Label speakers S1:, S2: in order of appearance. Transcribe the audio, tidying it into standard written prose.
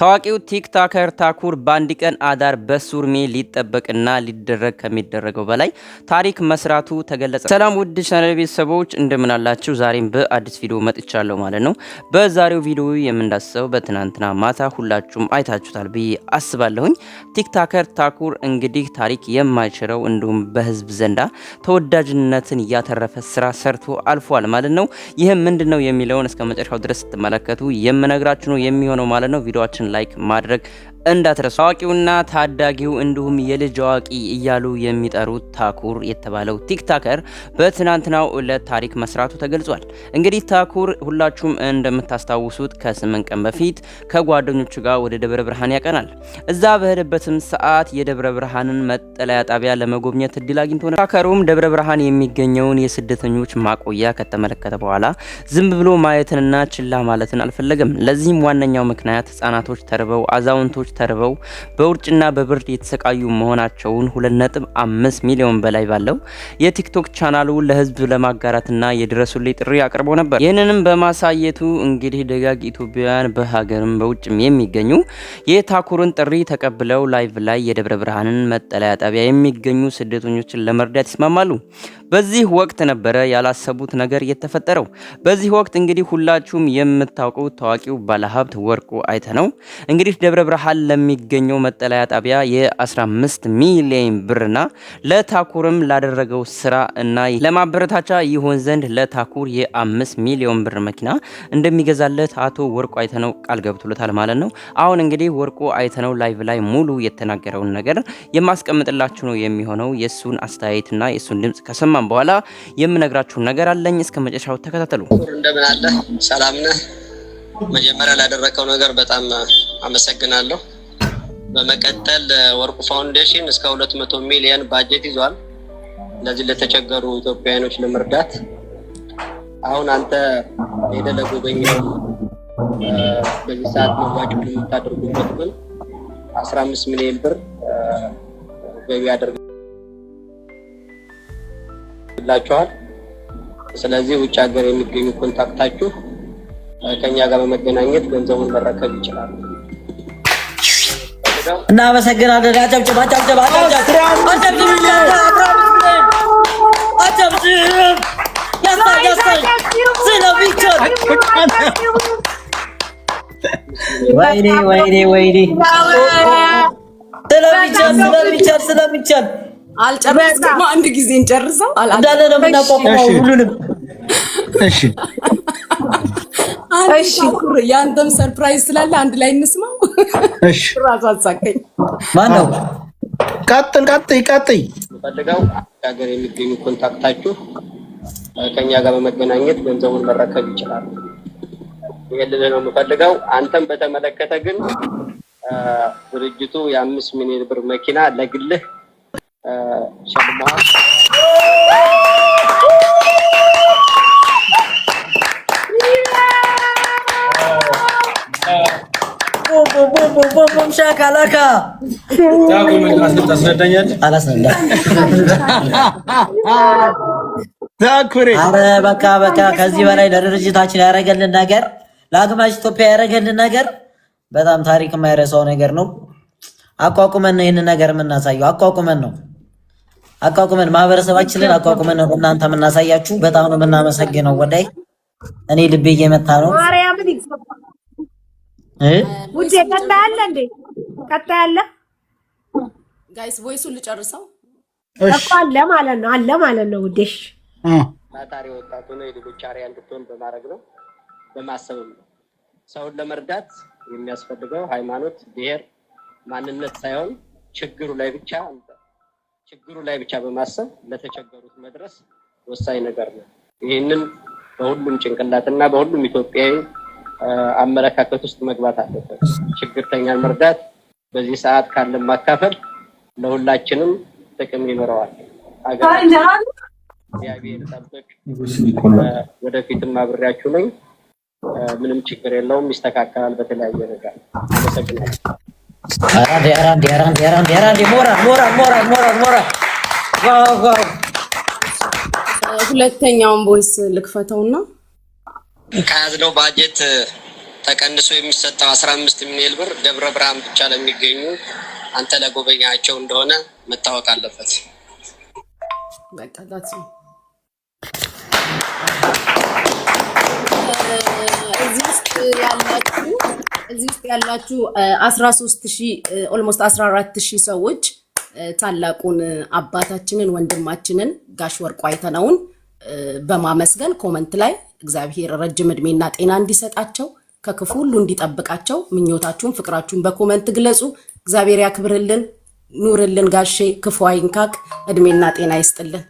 S1: ታዋቂው TikToker ታኩር በአንድ ቀን አዳር በሱርሜ ሊጠበቅና ሊደረግ ከሚደረገው በላይ ታሪክ መስራቱ ተገለጸ። ሰላም ውድ ቻናል ቤተሰቦች እንደምን አላችሁ? ዛሬም በአዲስ ቪዲዮ መጥቻለሁ ማለት ነው። በዛሬው ቪዲዮ የምንዳስሰው በትናንትና ማታ ሁላችሁም አይታችሁታል ብዬ አስባለሁኝ። TikToker ታኩር እንግዲህ ታሪክ የማይሽረው እንዲሁም በህዝብ ዘንዳ ተወዳጅነትን ያተረፈ ስራ ሰርቶ አልፏል ማለት ነው። ይህም ምንድነው የሚለውን እስከ መጨረሻው ድረስ ስትመለከቱ የምነግራችሁ ነው የሚሆነው ማለት ነው። ቪዲዮአችን like ማድረግ እንዳትረሱ። ታዋቂውና ታዳጊው እንዲሁም የልጅ አዋቂ እያሉ የሚጠሩት ታኩር የተባለው TikToker በትናንትናው ዕለት ታሪክ መስራቱ ተገልጿል። እንግዲህ ታኩር ሁላችሁም እንደምታስታውሱት ከ8 ቀን በፊት ከጓደኞቹ ጋር ወደ ደብረ ብርሃን ያቀናል። እዛ በሄደበትም ሰዓት የደብረ ብርሃንን መጠለያ ጣቢያ ለመጎብኘት እድል አግኝቶ ነበር። TikToker ኡም ደብረ ብርሃን የሚገኘውን የስደተኞች ማቆያ ከተመለከተ በኋላ ዝም ብሎ ማየትንና ችላ ማለትን አልፈለገም። ለዚህም ዋነኛው ምክንያት ህጻናቶች ተርበው፣ አዛውንቶች ተርበው በውርጭና በብርድ የተሰቃዩ መሆናቸውን 2.5 ሚሊዮን በላይ ባለው የቲክቶክ ቻናሉ ለህዝብ ለማጋራትና የድረሱልኝ ጥሪ አቅርቦ ነበር። ይህንንም በማሳየቱ እንግዲህ ደጋግ ኢትዮጵያውያን በሀገርም በውጭም የሚገኙ የታኩርን ጥሪ ተቀብለው live ላይ የደብረ ብርሃንን መጠለያ ጣቢያ የሚገኙ ስደተኞችን ለመርዳት ይስማማሉ። በዚህ ወቅት ነበረ ያላሰቡት ነገር የተፈጠረው። በዚህ ወቅት እንግዲህ ሁላችሁም የምታውቁት ታዋቂው ባለሀብት ወርቁ አይተነው እንግዲህ ደብረ ብርሃን ለሚገኘው መጠለያ ጣቢያ የ15 ሚሊዮን ብርና ለታኩርም ላደረገው ስራ እና ለማበረታቻ ይሆን ዘንድ ለታኩር የ5 ሚሊዮን ብር መኪና እንደሚገዛለት አቶ ወርቁ አይተነው ቃል ገብቶለታል ማለት ነው። አሁን እንግዲህ ወርቁ አይተነው live ላይ ሙሉ የተናገረውን ነገር የማስቀምጥላችሁ ነው የሚሆነው። የእሱን አስተያየትና የእሱን ድምጽ ከሰማን በኋላ የምነግራችሁ ነገር አለኝ። እስከ መጨረሻው ተከታተሉ።
S2: እንደምን አለህ? ሰላም ነህ? መጀመሪያ ላደረከው ነገር በጣም አመሰግናለሁ። በመቀጠል ወርቁ ፋውንዴሽን እስከ 200 ሚሊዮን ባጀት ይዟል ለዚህ ለተቸገሩ ኢትዮጵያውያኖች ለመርዳት። አሁን አንተ ሄደህ ለጎበኘው በዚህ ሰዓት መዋጮ የምታደርጉበት ግን 15 ሚሊዮን ብር ገቢ ያደርግላችኋል። ስለዚህ ውጭ ሀገር የሚገኙ contact ኣችሁ ከኛ ጋር በመገናኘት ገንዘቡን መረከብ ይችላሉ።
S3: እናመሰግናለን። አጨብጭብ፣ አጨብጭብ፣ አጨብጭብ፣ አጨብጭብ፣ አጨብጭብ። ያሳይ ያሳይ ስለሚቻል። ወይኔ ወይኔ ወይኔ፣ ስለሚቻል ስለሚቻል ስለሚቻል።
S4: አልጨረስኩም። አንድ ጊዜ እንጨርሰው።
S3: እንዳለ ነው የምናቋቁመው ሁሉንም።
S5: እሺ።
S4: እሺ፣ ያንተም surprise ስላለ አንድ ላይ እንስማው።
S5: እሺ።
S4: ራሱ አሳቀኝ።
S3: ማን ነው?
S5: ቀጥል፣ ቀጥይ፣ ቀጥይ።
S2: ፈልገው ሀገር የሚገኙ contact ኣችሁ ከኛ ጋር በመገናኘት ገንዘቡን መረከብ ይችላሉ። ይሄን ልልህ ነው የምፈልገው። አንተም በተመለከተ ግን ድርጅቱ የ5 ሚሊዮን ብር መኪና ለግልህ ሸልመዋል።
S3: ቡም ቡም ቡም ቡም ሻካላካ።
S6: ታስረዳኛለህ?
S3: አላስረዳም።
S5: ታኩሬ።
S3: አረ በቃ በቃ፣ ከዚህ በላይ ለድርጅታችን ያደረገልን ነገር፣ ለአግማሽ ኢትዮጵያ ያደረገልን ነገር በጣም ታሪክ የማይረሳው ነገር ነው። አቋቁመን ነው ይህንን ነገር የምናሳየው። አቋቁመን ነው፣ አቋቁመን ማህበረሰባችንን አቋቁመን ነው እናንተ የምናሳያችሁ። በጣም ነው የምናመሰግነው። ወዳይ እኔ ልቤ እየመታ ነው።
S7: ማርያምን ይገባል።
S3: እ?
S7: ውዴ ቀጣይ አለ እንዴ? ቀጣይ አለ?
S4: Guys፣ voice ኡን ልጨርሰው።
S7: እኮ አለ ማለት ነው። አለ ማለት ነው ውዴሽ።
S2: ታታሪ ወጣት ሆነ የሌሎች አርአያ እንድትሆን በማድረግ ነው፣ በማሰብም ነው። ሰውን ለመርዳት የሚያስፈልገው ሃይማኖት፣ ብሔር፣ ማንነት ሳይሆን ችግሩ ላይ ብቻ በማሰብ ለተቸገሩት መድረስ ወሳኝ ነገር ነው። ይህንን በሁሉም ጭንቅላትና በሁሉም ኢትዮጵያዊ አመለካከት ውስጥ መግባት አለበት። ችግርተኛን መርዳት፣ በዚህ ሰዓት ካለን ማካፈል ለሁላችንም ጥቅም ይኖረዋል። ሀገራችን እግዚአብሔር ጠብቅ። ወደፊትም አብሬያችሁ ነኝ። ምንም ችግር የለውም፣ ይስተካከላል በተለያየ ነገር። አመሰግናለሁ።
S3: ኧረ አንዴ፣ ኧረ አንዴ፣ ኧረ አንዴ፣ ኧረ አንዴ፣ ኧረ አንዴ! ሞራል ሞራል ሞራል ሞራል ሞራል! Wow wow!
S4: ሁለተኛውን voice ልክፈተውና
S2: ከያዝነው ባጀት ተቀንሶ የሚሰጠው 15 ሚሊዮን ብር ደብረ ብርሃን ብቻ ለሚገኙ አንተ ለጎበኛቸው እንደሆነ መታወቅ አለበት።
S4: በቃ that's all። እዚህ ውስጥ ያላችሁ 13,000፣ almost 14,000 ሰዎች ታላቁን አባታችንን ወንድማችንን ጋሽ ወርቁ አይተነውን በማመስገን comment ላይ እግዚአብሔር ረጅም እድሜና ጤና እንዲሰጣቸው፣ ከክፉ ሁሉ እንዲጠብቃቸው ምኞታችሁን ፍቅራችሁን በ comment ግለጹ። እግዚአብሔር ያክብርልን፣ ኑርልን ጋሼ፣ ክፉ አይንካክ፣ እድሜና ጤና ይስጥልን።